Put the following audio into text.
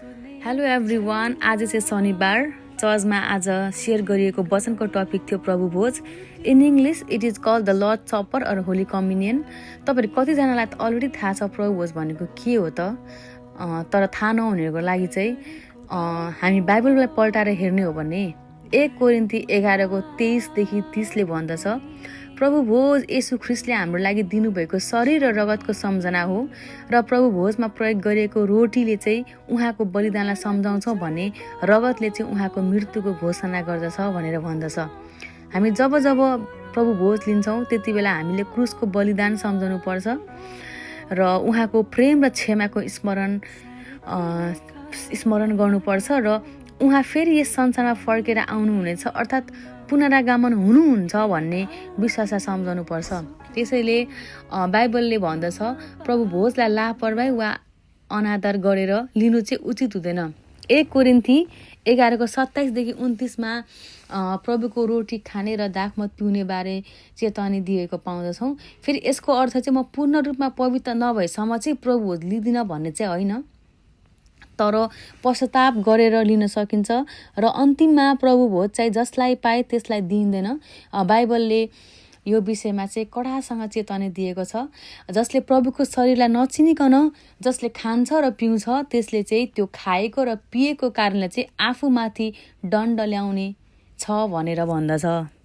Hello everyone, आज चाहिँ शनिबार चर्चमा आज सेयर गरिएको वचनको टपिक थियो प्रभु भोज। In English it is called the lord supper or holy communion. तपाईँहरू कतिजनालाई त अलरेडी थाहा छ प्रभु भोज भनेको के हो त, तर थाहा नहुनेहरूको लागि चाहिँ हामी बाइबललाई पल्टाएर हेर्ने हो भने 1 कोरिन्थी 11:23-30 भन्दछ, प्रभु भोज येशू ख्रिस्टले हाम्रो लागि दिनुभएको शरीर र रगतको सम्झना हो र प्रभु भोजमा प्रयोग गरिएको रोटीले चाहिँ उहाँको बलिदानलाई सम्झाउँछौँ भने रगतले चाहिँ उहाँको मृत्युको घोषणा गर्दछ भनेर भन्दछ। हामी जब जब प्रभु भोज लिन्छौँ त्यति बेला हामीले क्रुसको बलिदान सम्झाउनु पर्छ र उहाँको प्रेम र क्षमाको स्मरण गर्नुपर्छ र उहाँ फेरि यस संसारमा फर्केर आउनुहुनेछ, अर्थात् पुनरागमन हुनुहुन्छ भन्ने विश्वासलाई सम्झाउनु पर्छ। त्यसैले बाइबलले भन्दछ प्रभु भोजलाई लापरवाही वा अनादर गरेर लिनु चाहिँ उचित हुँदैन। 1 कोरिन्थी 11:27-29 प्रभुको रोटी खाने र दाखमत पिउने बारे चेतावनी दिएको पाउँदछौँ। फेरि यसको अर्थ चाहिँ म पूर्ण रूपमा पवित्र नभएसम्म चाहिँ प्रभु भोज लिँदिनँ भन्ने चाहिँ होइन, तर पश्चाताप गरेर लिन सकिन्छ र अन्तिममा प्रभु भोज चाहिँ जसलाई पाए त्यसलाई दिइँदैन। बाइबलले यो विषयमा चाहिँ कडासँग चेतवनी दिएको छ। जसले प्रभुको शरीरलाई नचिनिकन जसले खान्छ र पिउँछ त्यसले चाहिँ त्यो खाएको र पिएको कारणले चाहिँ आफूमाथि दण्ड ल्याउने छ भनेर भन्दछ।